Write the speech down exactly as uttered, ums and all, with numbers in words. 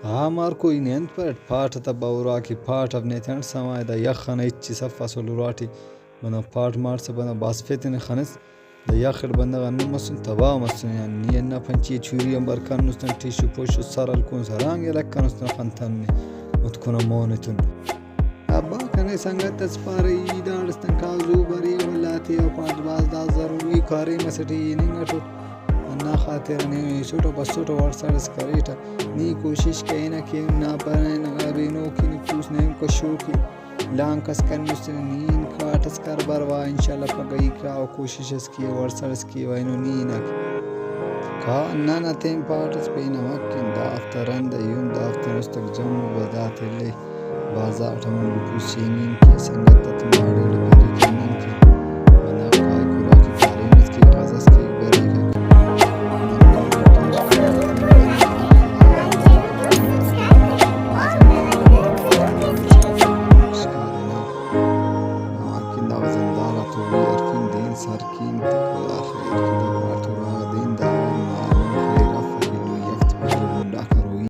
آ مارکو، ای نے انت پاریٹ؟ پاٹ تا باورا کہ پاٹ اف نے تینٹ سما ءِ، دا یخ انا ہچس افس ولے اراٹی بندغ پاٹ مارسا بندغ باسفے تینے خنس۔ دا یخ اٹ بندغ ہندن مسن، تباہ مسن، یعنی نی ہندا پنچی چوری آن بر کنس تینا ٹیشو پوشو سر ہلکونس، ہرانگے لکھنس تینا خن تن نے متکن آ مون تون۔ ابا کنے سنگت اس پارے، ای داڑس تنکا زو بریو، اللہ تے او پاٹ باز دا ضروری کاریم اسٹی ہننگ اٹو، ہندا خاطر نے ایسوٹو بسوٹو وڑساڑس کریٹہ۔ نی کوشش کرینہ کہ نا بنائے نگا بینو کہ نی توس نے کشو کہ لانک اس کنوس تینے، نی ہن کاٹ اس کر بروا، انشاءاللہ پگہ ای کراو کوشش اس کیو، وڑساڑس کیو، اینو نی ہناکہ کا ننا تین پاٹ اس پین امر کن، دافتا رند ایہن دافتیان استک جمو بس داتے لے بازار ٹمن لوٹو سینگین کہ سنگت ات ماڑے اڑے بری کنن کہ بندغ کائک اراٹی کاریم اس کیک، غزہ اس کیک، بریک۔ ہرکن دا وزندار آتون ہرفن دین سر کین تقوی آ خیر کہ دا پارت